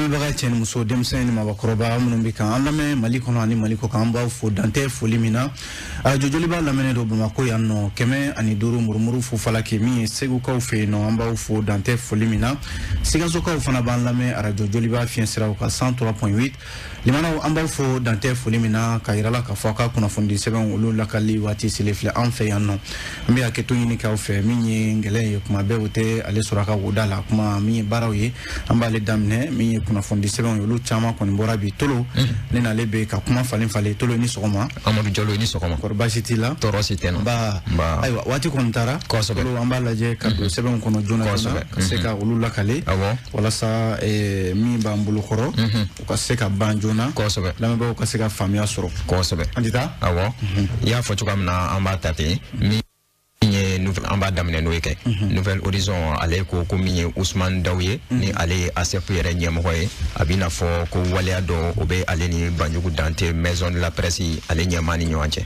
Lamɛnbaga cɛ ni muso, denmisɛn ni mabakɔrɔba minnu bɛ kan an lamɛn Mali kɔnɔ ani Mali kɔ kan, an b'aw fo dantɛ foli min na. Arajo Joliba lamɛnnen don Bamakɔ yan nɔ, 105 murumuru fufalaki min ye Segukaw fɛ yen nɔ, an b'aw fo dantɛ foli min na. Sikasokaw fana b'an lamɛn arajo Joliba fiɲɛ siraw kan 103.8. Limanaw, an b'aw fo dantɛ foli min na, ka yira la k'a fɔ a ka kunnafoni sɛbɛn olu lakali waati selen filɛ an fɛ yan nɔ. An bɛ hakɛto ɲini k'aw fɛ, min ye ngɛlɛn ye kuma bɛɛ o tɛ ale sɔrɔ a ka woda la. Kuma min ye baaraw ye, an b'ale daminɛ. Min ye kunnafoni sɛbɛnw ye, olu caman kɔni bɔra bi. Tolo, ne n'ale bɛ ka kuma falen falen. Tolo, ni sɔgɔma. Amadu Jalo, i ni sɔgɔma. Kɔri baasi t'i la? Tɔɔrɔ si tɛ n na. Ba ayiwa, waati kɔni taara. Tolo, an b'a lajɛ ka don sɛbɛnw kɔnɔ joona joona ka se ka olu lakale, walasa min b'an bolo kɔrɔ, u ka se ka ban joona, lamɛnbagaw ka se ka faamuya sɔrɔ. An tɛ taa. Awɔ, i y'a fɔ cogoya min na, an b'a ta ten. Min ye nouvelle, an b'a daminɛ n'o ye kɛ Nouvel Horizon. Ale ko ko min ye Ousmane Daw ye, ni ale ye ASEP yɛrɛ ɲɛmɔgɔ ye, a b'i n'a fɔ ko waleya dɔ o bɛ ale ni Banjugu Dante, maison de la presse ale ɲɛmaa ni ɲɔgɔn cɛ.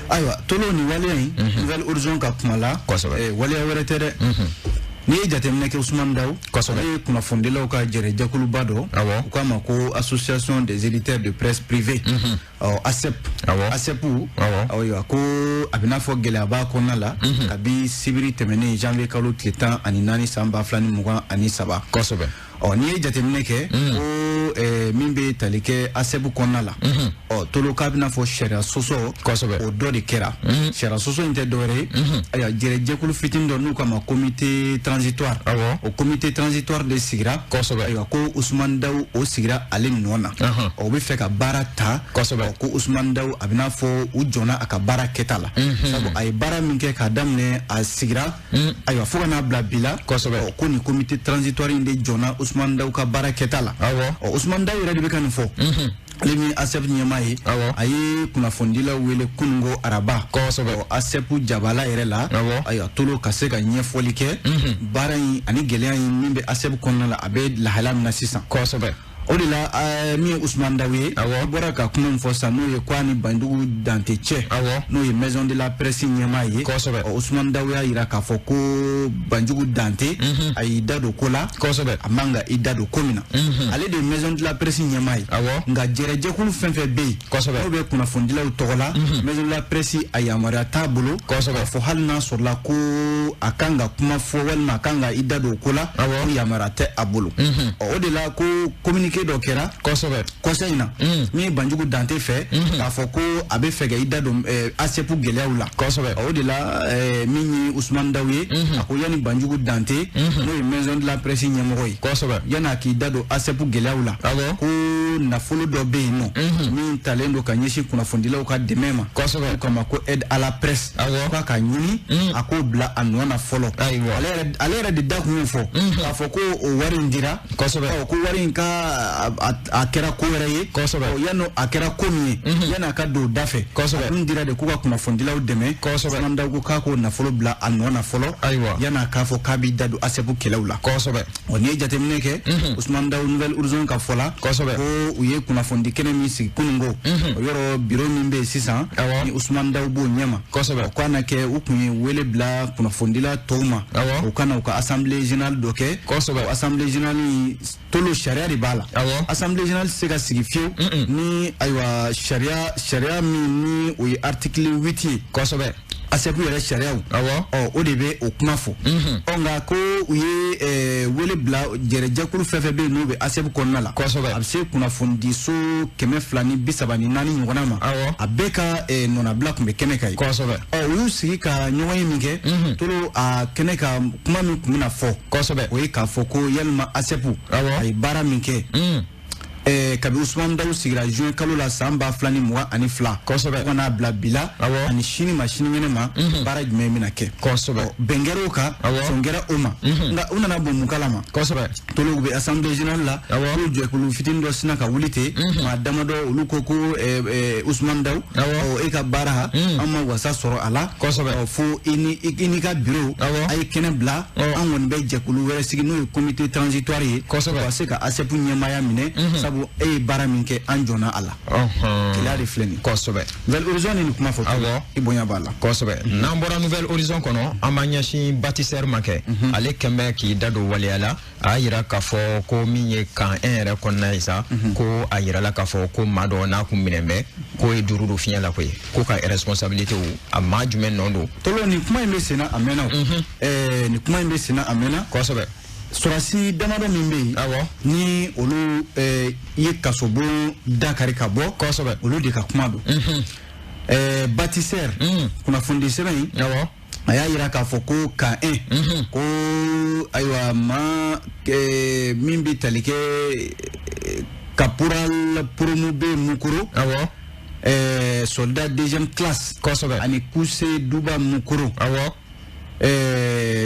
Ayiwa Tolo, nin waleya in, Nouvel Horizon ka kuma la, waleya wɛrɛ tɛ dɛ. N'i ye jateminɛ kɛ, Ousmane Daw, ale ye kunnafonidilaw ka jɛrɛjɛkuluba dɔ, u k'a ma ko Association des éditeurs de presse privée, ɔ ASEP. ASEP, ayiwa, ko a bɛ n'a fɔ gɛlɛya b'a kɔnɔna la kabi sibiri tɛmɛnen, janvier kalo tile 14 san 2023. Ɔ n'i ye jateminɛ kɛ, ko min bɛ tali kɛ ASEP kɔnɔna la, ɔ Tolo, k'a bɛna fɔ sariya sɔsɔ, o dɔ de kɛra. Sariya sɔsɔ in tɛ dɔwɛrɛ ye, ayiwa, jɛrɛjɛkulu fitinin dɔ n'u k'a ma comité transitoire, o comité transitoire de sigira. Ayiwa, ko Ousmane Daw o sigira ale nɔ na, ɔ u bɛ fɛ ka baara ta. Ko Ousmane Daw, a bɛna fɔ u jɔnna a ka baara kɛta la, sabu a ye baara min kɛ k'a daminɛ a sigira, ayiwa, fo ka n'a bila bi la, ko nin comité transitoire in de jɔnna Ousmane Daw ka baara kɛta la. Ɔ Ousmane Daw yɛrɛ de bɛ ka nin fɔ, ale min ASEP ɲɛmaa ye. A ye kunnafonidilaw wele kununko araba, ASEP jabala yɛrɛ la. Ayiwa Tolo, ka se ka ɲɛfɔli kɛ baara in ani gɛlɛya in min bɛ ASEP kɔnɔna la, a bɛ lahala min na sisan. O de la, min ye Ousmane Daw ye, a bɔra ka kuma min fɔ sisan, n'o ye ko a ni Banjugu Dante cɛ, n'o ye maison de la presse ɲɛmaa ye, Ousmane Daw y'a yira k'a fɔ ko Banjugu Dante a y'i da don ko la, a man ka i da don ko min na. Ale de ye maison de la presse ɲɛmaa ye, nka jɛrɛjɛkulu fɛn fɛn bɛ yen n'o bɛ kunnafonidilaw tɔgɔ la, maison de la presse a yamaruya t'a bolo k'a fɔ hali n'a sɔrɔla ko a kan ka kuma fɔ walima a kan ka i da don ko la, ko yamaruya tɛ a bolo. Ɔ o de la, ko communiqué dɔ kɛra kɔsa in na, min ye Banjugu Dante fɛ, k'a fɔ ko a bɛ fɛ ka i da don ASEP gɛlɛyaw la. O de la, min ye Ousmane Daw ye, a ko yanni Banjugu Dante, n'o ye maison de la presse ɲɛmɔgɔ ye, yanni a k'i da don ASEP gɛlɛyaw la, ko nafolo dɔ bɛ yen nɔ min talen don ka ɲɛsin kunnafonidilaw ka dɛmɛ ma, o kama ko aide à la presse, k'a ka ɲini a k'o bila a nɔ na fɔlɔ. Ale yɛrɛ de da kun y'o fɔ, k'a fɔ ko o wari in dira, ko wari in ka a kɛra ko wɛrɛ ye. Yanni a kɛra ko min ye, yanni a ka don o da fɛ, a dun dira de k'u ka kunnafonidilaw dɛmɛ. Ousmane Daw ko k'a k'o nafolo bila a nɔ na fɔlɔ, yanni a k'a fɔ k'a b'i da don ASEP kɛlɛw la. Ɔ n'i ye jateminɛ kɛ, Ousmane Daw, Nouvel Horizon ka fɔ la, ko u ye kunnafonidi kɛnɛ min sigi kununko, o yɔrɔ bureau min bɛ yen sisan, ni Ousmane Daw b'o ɲɛma, k'a na kɛ u kun ye wele bila kunnafonidila tɔw ma, u ka na u ka assemblée générale dɔ kɛ. O assemblée générale in, Tolo, sariya de b'a la. Assemblée générale tɛ se ka sigi fiyewu ni, ayiwa, sariya min ni o ye article 8 ye, ASEP yɛrɛ sariyaw, ɔ o de bɛ o kuma fɔ. Ɔ nka ko u ye wele bila jɛrɛjɛkulu fɛn fɛn bɛ yen n'o bɛ ASEP kɔnɔna la, a bɛ se kunnafonidiso 234 ɲɔgɔnna ma, a bɛɛ ka nɔnabila tun bɛ kɛnɛ kan yen. Ɔ u y'u sigi ka ɲɔgɔn ye min kɛ, Tolo, a kɛnɛ kan, kuma min tun bɛna fɔ, o ye k'a fɔ ko yalima ASEP a ye baara min kɛ kabi Ousmane Daw sigira juin kalo la san 2022, fo ka n'a bila bi la, ani sini ma sinikɛnɛ ma, baara jumɛn bɛna kɛ? Bɛn kɛra o kan, sɔn kɛra o ma. Nka u nana bɔ mun kalama? Tolo, u bɛ assemblée générale la, ko jɛkulu fitinin dɔ sina ka wuli ten, maa damadɔ, olu ko ko Ousmane Daw, e ka baara, an ma wasa sɔrɔ a la, fo i ni i n'i ka bureau a ye kɛnɛ bila, an kɔni bɛ jɛkulu wɛrɛ sigi n'o ye comité transitoire ye, ka se ka ASEP ɲɛmaaya minɛ. Sabu e ye baara min kɛ an jɔnna a la. Gɛlɛya de filɛ nin. Kosɛbɛ. Nouvelle Horizon ni nin kuma fɔ. Awɔ. I bonya b'a la. Kosɛbɛ. N'an bɔra Nouvelle Horizon kɔnɔ, an b'an ɲɛsin bâtisseur ma kɛ. Ale kɛn bɛ k'i da don waleya la. A y'a yira k'a fɔ ko min ye camp 1 yɛrɛ kɔnɔna ye sa, ko a yirala k'a fɔ ko maa dɔ n'a kun minɛn bɛ, k'o ye duuru don fiɲɛ la koyi, ko ka responsabilité a maa jumɛn nɔ don. Tolo, nin kuma in bɛ senna a mɛnna o. Nin kuma in bɛ senna a mɛnna. Kosɛbɛ. Sɔrɔdasi damadɔ min bɛ yen. Awɔ. Ni olu ye kasobon dakari ka bɔ. Kosɛbɛ. Olu de ka kuma don. Bâtisseur. Kunnafonidi sɛbɛn in. Awɔ. A y'a yira k'a fɔ ko camp 1. Ko ayiwa maa min bɛ tali kɛ caporal Promobé Mukoro. Awɔ. Soldat deuxième classe. Kosɛbɛ. Ani Kuse Duba Mukoro. Awɔ.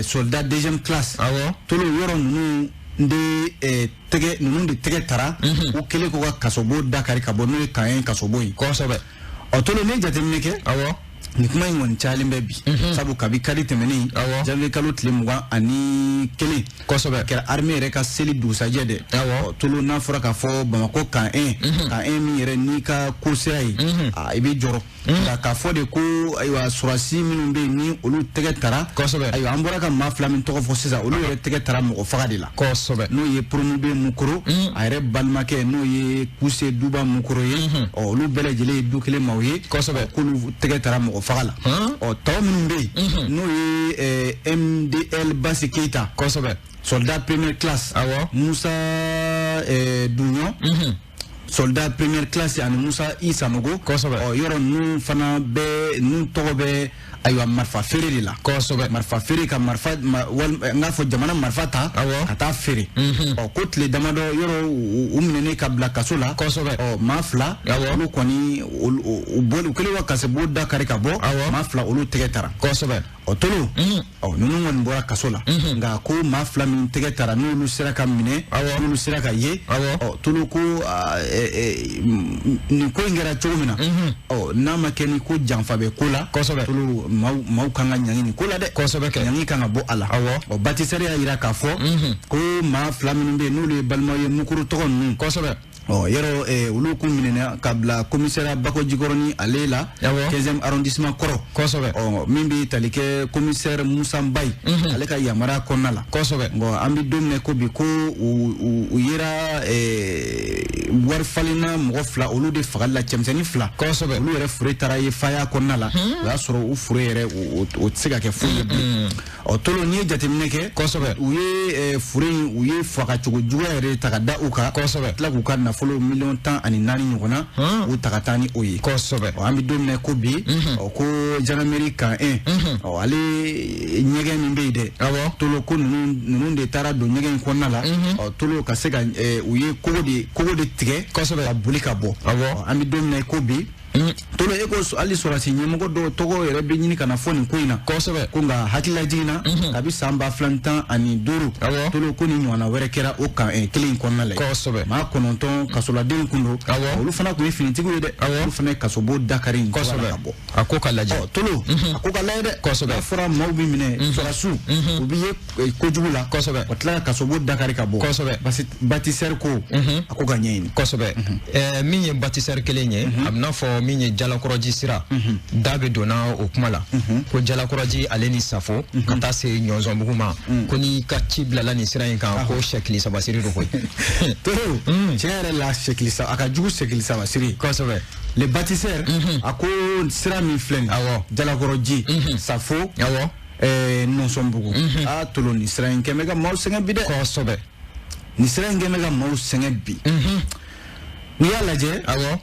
Soldat deuxième classe. Awɔ. Tolo, yɔrɔ ninnu de tɛgɛ ninnu de tɛgɛ tara. U kɛlen k'u ka kasobon dakari ka bɔ, n'o ye camp 1 kasobon ye. Kosɛbɛ. Ɔ Tolo, ne ye jateminɛ kɛ. Awɔ. Nin kuma in kɔni cayalen bɛ bi. Sabu kabi kari tɛmɛnen. Awɔ. Janvier kalo tile 21. Kosɛbɛ. A kɛra armée yɛrɛ ka seli dugusajɛ dɛ. Awɔ. Tolo, n'a fɔra k'a fɔ Bamakɔ camp 1. Camp 1 min yɛrɛ n'i ka ko sera yen. Aa, i bɛ jɔrɔ. Nka k'a fɔ de ko ayiwa sɔrɔdasi minnu bɛ yen ni olu tɛgɛ tara. Kosɛbɛ. Ayiwa, an bɔra ka maa fila min tɔgɔ fɔ sisan, olu yɛrɛ tɛgɛ tara mɔgɔ faga de la. Kosɛbɛ. N'o ye Promobé Mukoro. A yɛrɛ balimakɛ n'o ye Kuse Duba Mukoro ye. Ɔ, olu bɛɛ lajɛlen ye du kelen maaw ye. Kosɛbɛ. K'olu tɛgɛ tara mɔgɔ faga la. Ɔ, tɔ minnu bɛ yen, n'o ye MDL Basi Keita. Kosɛbɛ. Soldat première classe. Awɔ. Musa Dunɲɔ. Soldat première classe ani Musa I Sanogo. Kosɛbɛ. Ɔ, yɔrɔ ninnu fana bɛ, ninnu tɔgɔ bɛ ayiwa marifa feere de la. Kosɛbɛ. Marifa feere, ka marifa n k'a fɔ jamana marifa ta. Awɔ. Ka taa feere. Ɔ, ko tile damadɔ yɔrɔ u minɛnen ka bila kaso la. Kosɛbɛ. Ɔ, maa fila. Awɔ. Olu kɔni u bɔli u kɛlen ka kasobon da kari ka bɔ. Awɔ. Maa fila, olu tɛgɛ tara. Kosɛbɛ. Ɔ Tolo. Ɔ, ninnu kɔni bɔra kaso la. Nka ko maa fila min tɛgɛ tara, n'olu sera ka minɛ. Awɔ. N'olu sera ka ye. Awɔ. Ɔ Tolo, ko nin ko in kɛra cogo min na. Ɔ, n'a ma kɛ ni ko janfa bɛ ko la. Kosɛbɛ. Tolo, maaw kan ka ɲangi nin ko la dɛ. Kosɛbɛ kɛ. Ɲangi kan ka bɔ a la. Awɔ. Ɔ, bâtisseur y'a yira k'a fɔ. Ko maa fila minnu bɛ yen, n'olu ye balimaw ye, Mukuru tɔgɔ ninnu. Kosɛbɛ. Ɔ, yɔrɔ olu kun minɛna ka bila commissariat Bakɔjikɔrɔni ale la. Awɔ. 15e arrondissement kɔrɔ. Kosɛbɛ. Ɔ, min bɛ tali kɛ commissaire Musa Mbaye. Ale ka yamaruya kɔnɔna la. Kosɛbɛ. Bon, an bɛ don min na ko bi, ko u yera wari falenna mɔgɔ fila, olu de fagali la, cɛmisɛnnin fila. Kosɛbɛ. Olu yɛrɛ fure taara ye faya kɔnɔna la. O y'a sɔrɔ u fure yɛrɛ o tɛ se ka kɛ foyi ye bilen. Ɔ Tolo, n'i ye jateminɛ kɛ. Kosɛbɛ. U ye fure in, u ye fagacogo juguya yɛrɛ ta ka da u kan. Kosɛbɛ. Tila k'u ka nafolo 14 miliyɔn ɲɔgɔnna. U ta ka taa ni o ye. Kosɛbɛ. Ɔ, an bɛ don min na ko bi. Ɔ, ko gendarmerie camp 1. Ɔ, ale ɲɛgɛn min bɛ yen dɛ. Awɔ. Tolo, ko ninnu de taara don ɲɛgɛn in kɔnɔna la. Ɔ Tolo, ka se ka u ye kogo de tigɛ. Kosɛbɛ. Ka boli ka bɔ. Awɔ. An bɛ don min na ko bi. Tolo, e ko hali sɔrɔdasi ɲɛmɔgɔ dɔw tɔgɔ yɛrɛ bɛ ɲini ka na fɔ nin ko in na. Kosɛbɛ. Ko nka hakililajigin na, kabi san 2015. Awɔ. Tolo, ko ni ɲɔgɔnna wɛrɛ kɛra o kan kelen in kɔnɔna la. Kosɛbɛ. Maa 9 kasoladenw kun don. Awɔ. Olu fana kun ye finitigiw ye dɛ. Awɔ. Olu fana ye kasobon dakari in cogoya la Kosɛbɛ. ka bɔ. A ko ka lajɛ. Ɔ Tolo, a ko ka lajɛ dɛ. Kosɛbɛ. N'a fɔra maaw bɛ minɛ, sɔrɔdasiw, u bɛ ye kojugu la. Kosɛbɛ. Ka tila ka kasobon dakari ka bɔ. Kosɛbɛ. Parce que bâtisseur ko, a ko ka ɲɛɲini. Kosɛbɛ. Min ye bâtisseur kelen ye, a bɛ n'a fɔ min ye Jalakɔrɔji sira da bɛ donna o kuma la, ko Jalakɔrɔji ale ni Safo ka taa se Ɲɔnzɔnbugu ma, ko n'i ka ci bilala nin sira in kan, ko sɛkili saba siri don koyi. Tolo, tiɲɛ yɛrɛ la, sɛkili saba, a ka jugu, sɛkili saba siri. Kosɛbɛ. Le bâtisseur a ko sira min filɛ nin. Awɔ. Jalakɔrɔji, Safo. Awɔ. Nɔnsɔnbugu. A Tolo, nin sira in kɛn bɛ ka maaw sɛgɛn bi dɛ. Kosɛbɛ. Nin sira in kɛn bɛ ka maaw sɛgɛn bi. N'i y'a lajɛ. Awɔ.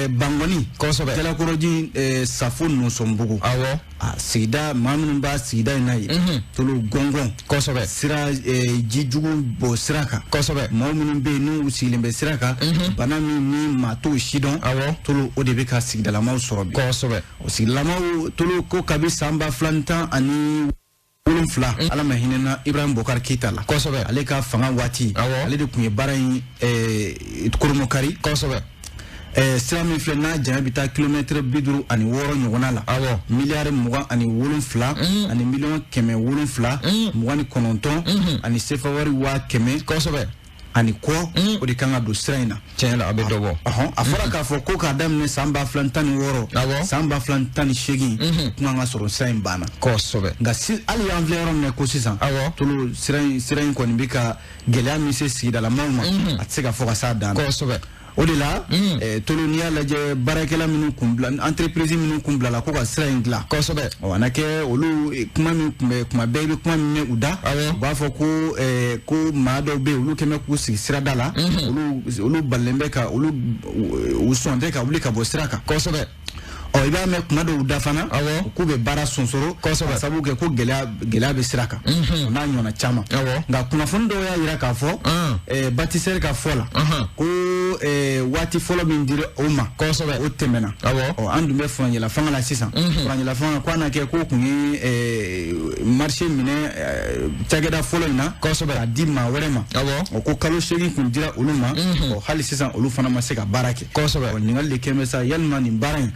Bangɔni. Kosɛbɛ. Jalakɔrɔji, Safo, Nɔnsɔnbugu. Awɔ. A sigida maa minnu b'a sigida in na yen. Tolo, gɔngɔn. Kosɛbɛ. Sira jijugu bɔ sira kan. Kosɛbɛ. Maa minnu bɛ yen n'u sigilen bɛ sira kan. Bana min ni maa t'o si dɔn. Awɔ. Tolo, o de bɛ ka sigidalamaw sɔrɔ bi. Kosɛbɛ. O sigidalamaw, Tolo, ko kabi san 2017, Ala ma hinɛna Ibrahim Bokari Keita la. Kosɛbɛ. Ale ka fanga waati. Awɔ. Ale de tun ye baara in koromokari. Kosɛbɛ. Sira min filɛ n'a janya bɛ taa kilomɛtɛrɛ 56 ɲɔgɔnna la. Awɔ. 27 miliyari ani 729 miliyɔn ani sefa wari 100 000. Kosɛbɛ. ani kɔ o de kan ka don sira in na. Tiɲɛ la, a bɛ dɔ bɔ. A fɔra k'a fɔ ko k'a daminɛ san 2016, san 2018, kuma ka sɔrɔ sira in banna. Kosɛbɛ. Nka hali an filɛ yɔrɔ min na ko sisan, Tolo sira in kɔni bɛ ka gɛlɛya min se sigidalamaw ma, a tɛ se ka fɔ ka s'a dan na. Kosɛbɛ. O de la, Tolo n'i y'a lajɛ baarakɛla minnu kun bila, entreprise minnu kun bilala ko ka sira in dilan. Kosɛbɛ. Ɔ a na kɛ olu kuma min kun bɛ kuma bɛɛ i bɛ kuma min mɛn u da. U b'a fɔ ko ko maa dɔw bɛ yen olu kɛn bɛ k'u sigi sirada la. Olu balilen bɛ ka olu u sɔn tɛ ka wuli ka bɔ sira kan. Kosɛbɛ. Ɔ i b'a mɛn kuma dɔw da fana. K'u bɛ baara sonsoro. Kosɛbɛ. Ka sababu kɛ ko gɛlɛya bɛ sira kan. O n'a ɲɔgɔnna caman. Nka kunnafoni dɔw y'a jira k'a fɔ bâtisseur ka fɔ la. Ko waati fɔlɔ min dira o ma. Kosɛbɛ. O tɛmɛna. Ɔ an dun bɛ furancɛla fanga la sisan. Furancɛla fanga ko a na kɛ ko kun ye marché minɛ cakɛda fɔlɔ in na. Kosɛbɛ. K'a di maa wɛrɛ ma. Ɔ ko kalo 8 kun dira olu ma. Ɔ hali sisan olu fana ma se ka baara kɛ. Kosɛbɛ. Ɔ ɲininkali de kɛn bɛ sa, yalima nin baara in.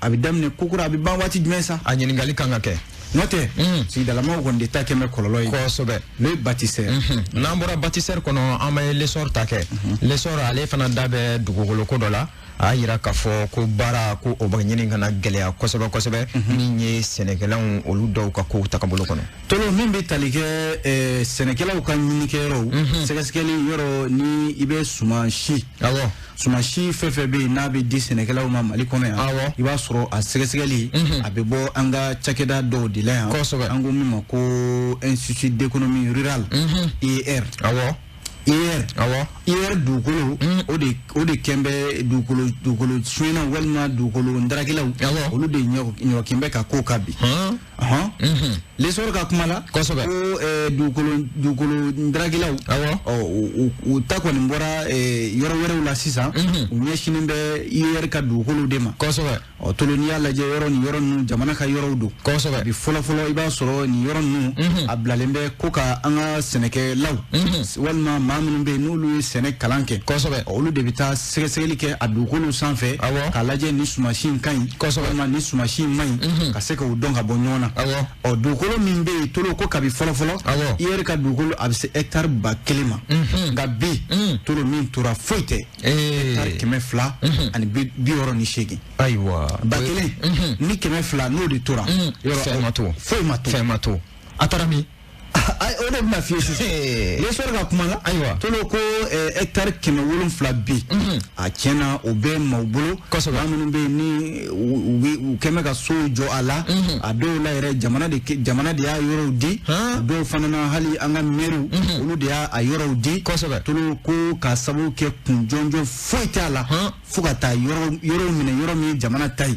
A bɛ daminɛ kokura, a bɛ ban waati jumɛn sa? A ɲininkali kan ka kɛ. N'o tɛ, sigidalamaw kɔni de ta kɛn bɛ kɔlɔlɔ ye. Kosɛbɛ. Le bâtisseur. N'an bɔra bâtisseur kɔnɔ, an bɛ L'Essor ta kɛ. L'Essor ale fana da bɛ dugukolo ko dɔ la. A y'a jira k'a fɔ ko baara ko o bɛ ɲini ka na gɛlɛya kosɛbɛ kosɛbɛ. Min ye sɛnɛkɛlaw olu dɔw ka kow tagabolo kɔnɔ. Tolo min bɛ tali kɛ sɛnɛkɛlaw ka ɲinikɛyɔrɔw, sɛgɛsɛgɛli yɔrɔ ni i bɛ suman si. Suman si fɛn fɛn bɛ yen n'a bɛ di sɛnɛkɛlaw ma Mali kɔnɔ yan. I b'a sɔrɔ a sɛgɛsɛgɛli a bɛ bɔ an ka cakɛda dɔw de la yan. Kosɛbɛ. An ko min ma ko Institut d'économie rurale. IER. IER. IER dugukolo o de kɛn bɛ dugukolo suɲɛnaw walima dugukolo ndarakilaw. Olu de ɲɔkin bɛ ka kow kan bi. L'Essor ka kuma la. Kosɛbɛ. Ko dugukolo ndarakilaw. Ɔ u ta kɔni bɔra yɔrɔ wɛrɛw la sisan. U ɲɛsinnen bɛ IER ka dugukolow de ma. Kosɛbɛ. Ɔ Tolo n'i y'a lajɛ yɔrɔ nin yɔrɔ ninnu jamana ka yɔrɔw don. Kosɛbɛ. Bi fɔlɔ fɔlɔ i b'a sɔrɔ nin yɔrɔ ninnu a bilalen bɛ ko ka an ka sɛnɛkɛlaw. Walima maa minnu bɛ yen n'olu ye sɛnɛ kalan kɛ. Kosɛbɛ. Olu de bɛ taa sɛgɛsɛgɛli kɛ a dugukolo sanfɛ. K'a lajɛ ni sumansi in ka ɲi. Kosɛbɛ. Walima ni sumansi in man ɲi. Ka se k'o dɔn ka bɔ ɲɔgɔn na. Ɔ dugukolo min bɛ yen Tolo ko kabi fɔlɔ fɔlɔ. IER ka dugukolo a bɛ se hectare 1000 ma. Nka bi Tolo min tora foyi tɛ. Hectare 268. Ayiwa. 1000 ni 200 n'o de tora. Fɛn ma to. Foyi ma to. Fɛn ma to. A taara min? O de bɛna f'i ye sisan. L'Essor ka kuma la. Ayiwa. Tolo ko hectare 700 bi. A tiɲɛna o bɛ maaw bolo. Kosɛbɛ. Maa minnu bɛ yen ni u kɛn bɛ ka sow jɔ a la. A dɔw la yɛrɛ jamana de y'a yɔrɔw di. A dɔw fana na hali an ka maires olu de y'a yɔrɔw di. Kosɛbɛ. Tolo ko k'a sababu kɛ kun jɔnjɔn foyi t'a la. Fo ka taa yɔrɔw minɛ yɔrɔ min ye jamana ta ye.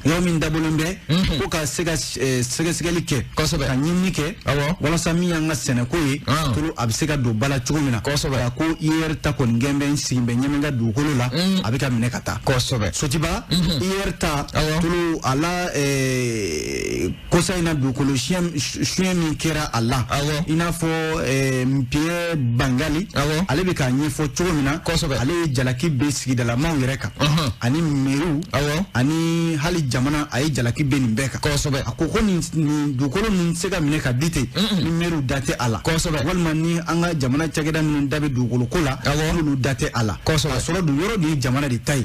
Yɔrɔ min dabɔlen bɛ ko ka se ka sɛgɛsɛgɛli kɛ. Kosɛbɛ. Ka ɲinini kɛ. Walasa min y'an ka sɛnɛko ye. Tolo a bɛ se ka don ba la cogo min na. Kosɛbɛ. Ka ko IER ta kɔni gɛn bɛ n sigi bɛ ɲɛmɛ ka dugukolo la. A bɛ ka minɛ ka taa. Kosɛbɛ. Sotiba. IER ta. Tolo a la kosa in na dugukolo suɲɛ min kɛra a la. I n'a fɔ Pierre Bangali. Ale bɛ k'a ɲɛfɔ cogo min na. Kosɛbɛ. Ale ye jalaki bɛ sigidalamaw yɛrɛ kan. Ani mairies. Ani hali jamana a ye jalaki bɛ nin bɛɛ kan. Kosɛbɛ. A ko ko nin dugukolo ninnu tɛ se ka minɛ ka di ten. Ni maires da tɛ a la. Kosɛbɛ. Walima ni an ka jamana cakɛda minnu da bɛ dugukolo ko la. N'olu da tɛ a la. Kosɛbɛ. K'a sɔrɔ dun yɔrɔ dun ye jamana de ta ye.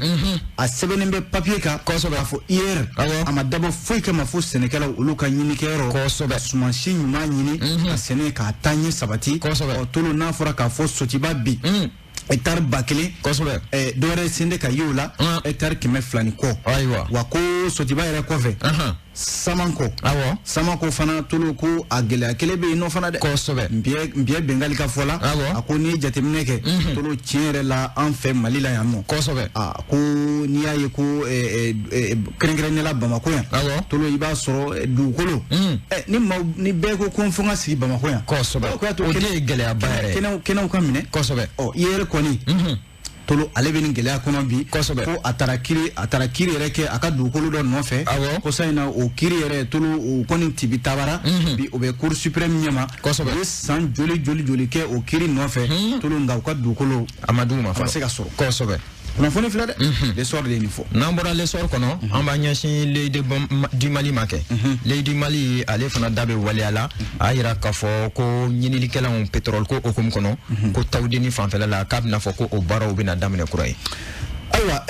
A sɛbɛnnen bɛ papier kan. Kosɛbɛ. K'a fɔ IER. A ma dabɔ foyi kama fo sɛnɛkɛlaw olu ka ɲinikɛyɔrɔ. Kosɛbɛ. Ka sumansi ɲuman ɲini. Ka sɛnɛ k'a taaɲɛ sabati. Kosɛbɛ. Ɔ Tolo n'a fɔra k'a fɔ Sotiba bi. Hectare 1000. Kosɛbɛ. Dɔwɛrɛ sen tɛ ka ye o la. Hectare 200 ni kɔ. Ayiwa. Wa ko Sotiba yɛrɛ kɔfɛ. Samanko. Samanko fana Tolo ko a gɛlɛya kelen bɛ yen nɔ fana dɛ. Kosɛbɛ. Npiyɛ Bengali ka fɔ la. A ko n'i ye jateminɛ kɛ. Tolo tiɲɛ yɛrɛ la an fɛ Mali la yan nɔ. Kosɛbɛ. A ko n'i y'a ye ko kɛrɛnkɛrɛnnenya la Bamakɔ yan. Tolo i b'a sɔrɔ dugukolo. Ni maaw ni bɛɛ ko ko fo n ka sigi Bamakɔ yan. Kosɛbɛ. O de ye gɛlɛyaba yɛrɛ ye. Kɛnɛw ka minɛ. Kosɛbɛ. Ɔ i yɛrɛ kɔni. Tolo ale bɛ nin gɛlɛya kɔnɔ bi. Kosɛbɛ. Ko a taara kiiri yɛrɛ kɛ a ka dugukolo dɔ nɔfɛ. Awɔ. Ko sa in na o kiiri yɛrɛ Tolo o kɔni tibi tabara. Bi o bɛ Cour suprême ɲɛma. Kosɛbɛ. U ye san joli joli joli kɛ o kiiri nɔfɛ. Tolo nka u ka dugukolo a ma d'u ma a ma se ka sɔrɔ. Kosɛbɛ. Kunnafoni filɛ dɛ, L'Essor de ye nin fɔ. N'an bɔra L'Essor kɔnɔ, an b'an ɲɛsin L'Oeil du Mali ma kɛ. L'Oeil du Mali, ale fana da bɛ waleya la. A y'a yira k'a fɔ ko ɲininikɛlaw pétrole ko hukumu kɔnɔ, ko Tawudeni fanfɛla la, k'a bɛna fɔ ko o baaraw bɛna daminɛ kura ye. Ayiwa,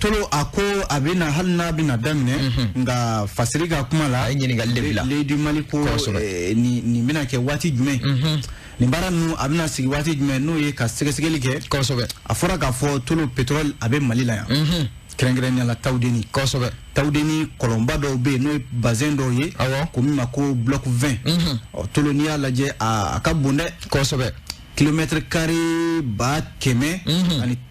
Tolo, a ko a bɛna, hali n'a bɛna daminɛ, nka Fasiri ka kuma la, a ye ɲininkali de bila. L'Oeil du Mali ko nin bɛna kɛ waati jumɛn? Nin baara ninnu, a bɛna sigi waati jumɛn, n'o ye ka sɛgɛsɛgɛli kɛ? A fɔra k'a fɔ, Tolo, pétrole a bɛ Mali la yan, kɛrɛnkɛrɛnnenya la Tawudeni. Tawudeni kɔlɔnba dɔw bɛ yen, n'o ye bassin dɔw ye, ko min ma ko bloc 20. Ɔ, Tolo, n'i y'a lajɛ, a ka bon dɛ. Kilomètre carré 117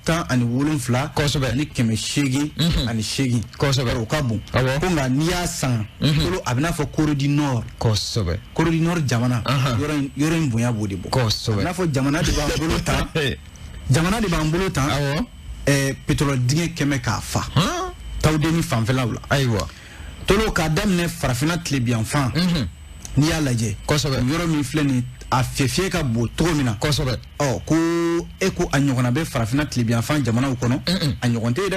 888. O ka bon. Ko nka n'i y'a san, Tolo, a bɛ n'a fɔ Corée du Nord. Corée du Nord jamana, yɔrɔ in bonya b'o de bɔ. A bɛ n'a fɔ jamana de b'an bolo tan, jamana de b'an bolo tan. Pétrole dingɛ kɛmɛ k'a fa Tawudeni fanfɛlaw la. Tolo, k'a daminɛ farafinna tilebiyanfan, n'i y'a lajɛ, yɔrɔ min filɛ nin, a fiyɛ ka bon cogo min na. Ɔ, ko e ko a ɲɔgɔnna bɛ farafinna tilebiyanfan jamanaw kɔnɔ, a ɲɔgɔn tɛ yen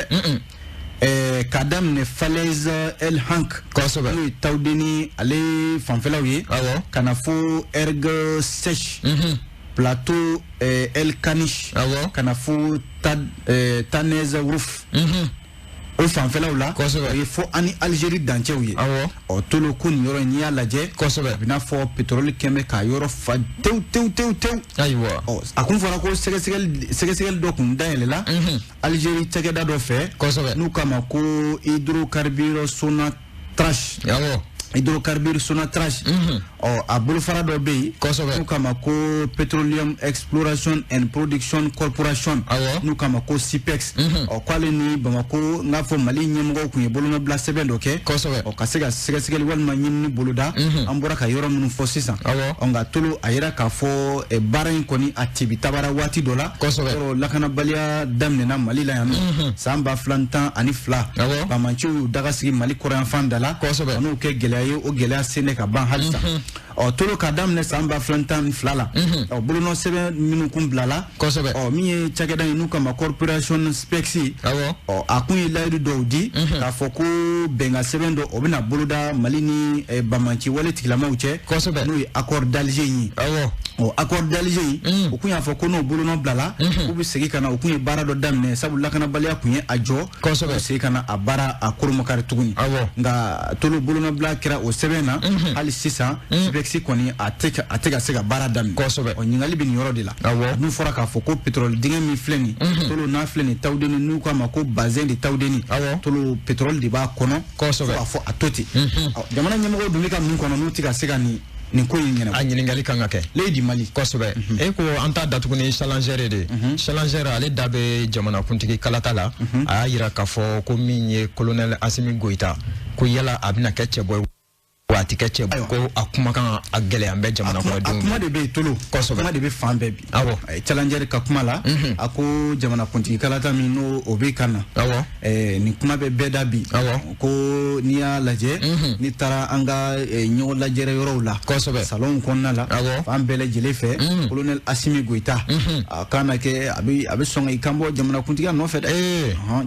dɛ. K'a daminɛ falaise El Hank, n'o ye Tawudeni ale fanfɛlaw ye, ka na fo Erg Sech, plateau El Kanish, ka na fo Tanezrouft, o fanfɛlaw la, o ye fo ani Algérie dancɛw ye. Ɔ, Tolo, ko nin yɔrɔ in, n'i y'a lajɛ, a bɛ n'a fɔ pétrole kɛn bɛ k'a yɔrɔ fa tewu tewu tewu tewu. Ɔ, a kun fɔra ko sɛgɛsɛgɛli dɔ kun dayɛlɛla Algérie cakɛda dɔ fɛ, n'u k'a ma ko hydrocarbure Sonatrach. Hydrocarbure Sonatrach. Ɔ, a bolofara dɔ bɛ yen, n'u k'a ma ko Petroleum Exploration and Production Corporation, n'u k'a ma ko SIPEX. Ɔ, k'ale ni Bamako, n k'a fɔ Mali ɲɛmɔgɔw tun ye bolonɔbila sɛbɛn dɔ kɛ. Ɔ, ka se ka sɛgɛsɛgɛli walima ɲinini boloda, an bɔra ka yɔrɔ minnu fɔ sisan. Ɔ, nka Tolo, a yira k'a fɔ baara in kɔni, a tibi tabara waati dɔ la. Yɔrɔ lakanabaliya daminɛna Mali la yan nɔ san 2012. Banbaanciw y'u daga sigi Mali kɔrɔyanfan da la. N'u kɛ gɛlɛya ye, o gɛlɛya sen de ka ban halisa. Ɔ, Tolo, k'a daminɛ san 2012 la, ɔ, bolonɔ sɛbɛn minnu kun bilala. Ɔ, min ye cakɛda ye n'u k'a ma corporation SIPEX, ɔ, a kun ye layidu dɔw di k'a fɔ ko bɛnkan sɛbɛn dɔ, o bɛna boloda Mali ni banbanci wale tigilamaw cɛ, n'o ye accord d'Alger in ye. Ɔ, accord d'Alger in, o kun y'a fɔ ko n'o bolonɔ bilala, k'u bɛ segin ka na. O kun ye baara dɔ daminɛ, sabu lakanabaliya kun ye a jɔ. U bɛ segin ka na a baara a koromakari tuguni. Nka Tolo, bolonɔbila kɛra o sɛbɛn na, hali sisan SIPEX kɔni a tɛ ka se ka baara daminɛ. Ɔ, ɲininkali bɛ nin yɔrɔ de la. N'u fɔra k'a fɔ ko pétrole dingɛ min filɛ nin, Tolo, n'a filɛ nin Tawudeni, n'u k'a ma ko bassin de Tawudeni, Tolo, pétrole de b'a kɔnɔ. Fo k'a fɔ a to ten. Jamana ɲɛmɔgɔw dun bɛ ka mun kɔnɔ n'u tɛ ka se ka nin ko in ɲɛnabɔ? A ɲininkali kan ka kɛ. L'Oeil du Mali. E ko an t'a datugu ni Challenger de ye. Challenger, ale da bɛ jamanakuntigi kalata la. A y'a yira k'a fɔ ko min ye colonel Assimi Goïta, ko yala a bɛna kɛ cɛbɔ ye wa a ti kɛ cɛ, ko a kumakan a gɛlɛya bɛ jamana kɔnɔdenw. A kuma de bɛ yen, Tolo. Kuma de bɛ fan bɛɛ bi. Challenger ka kuma la, a ko jamanakuntigi kalata min n'o o bɛ ka na, nin kuma bɛ bɛɛ da bi. Ko n'i y'a lajɛ, n'i taara an ka ɲɔgɔn lajɛrɛ yɔrɔw la, salon kɔnɔna la, fan bɛɛ lajɛlen fɛ, colonel Assimi Goïta, a kan na kɛ, a bɛ sɔn ka i kan bɔ jamanakuntigiya nɔfɛ dɛ.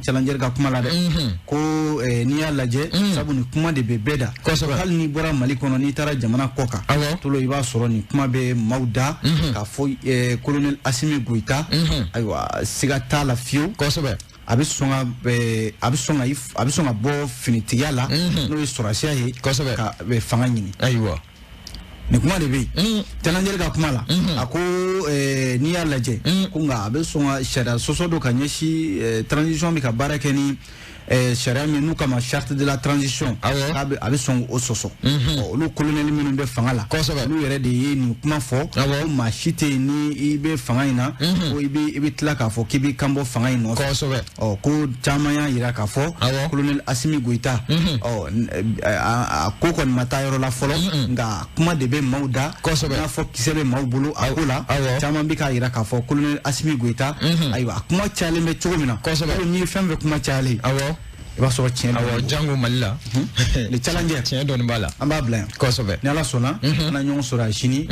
Challenger ka kuma la dɛ, ko n'i y'a lajɛ, sabu nin kuma de bɛ bɛɛ da. Hali n'i bɔra Mali kɔnɔ, n'i taara jamana kɔ kan, Tolo, i b'a sɔrɔ nin kuma bɛ maaw da k'a fɔ colonel Assimi Goïta, ayiwa, siga t'a la fiyewu, a bɛ sɔn ka bɔ finitigiya la, n'o ye sɔrɔsiya ye, ka fanga ɲini. Nin kuma de bɛ yen Challenger ka kuma la. A ko n'i y'a lajɛ, ko nka a bɛ sɔn ka sariya sɔsɔ dɔ ka ɲɛsin transition bɛ ka baara kɛ ni sariya min n'u kama charte de la transition, a bɛ sɔn o sɔsɔ. Olu colonel minnu bɛ fanga la, olu yɛrɛ de ye nin kuma fɔ, ko maa si tɛ yen ni i bɛ fanga in na, ko i bɛ tila k'a fɔ k'i b'i kan bɔ fanga in nɔfɛ. Ɔ, ko caman y'a yira k'a fɔ colonel Assimi Goïta, ɔ, a ko kɔni ma taa yɔrɔ la fɔlɔ, nka kuma de bɛ maaw da, n'a fɔ kisɛ bɛ maaw bolo a ko la. Caman bɛ k'a yira k'a fɔ colonel Assimi Goïta, ayiwa, a kuma cayalen bɛ cogo min na, n'i ye fɛn fɛn kuma cayalen, i b'a sɔrɔ tiɲɛ. Awɔ, jango Mali la. Le Challenger. Tiɲɛ dɔɔni b'a la. An b'a bila yan. Ni Ala sɔnna, an na ɲɔgɔn sɔrɔ a sini.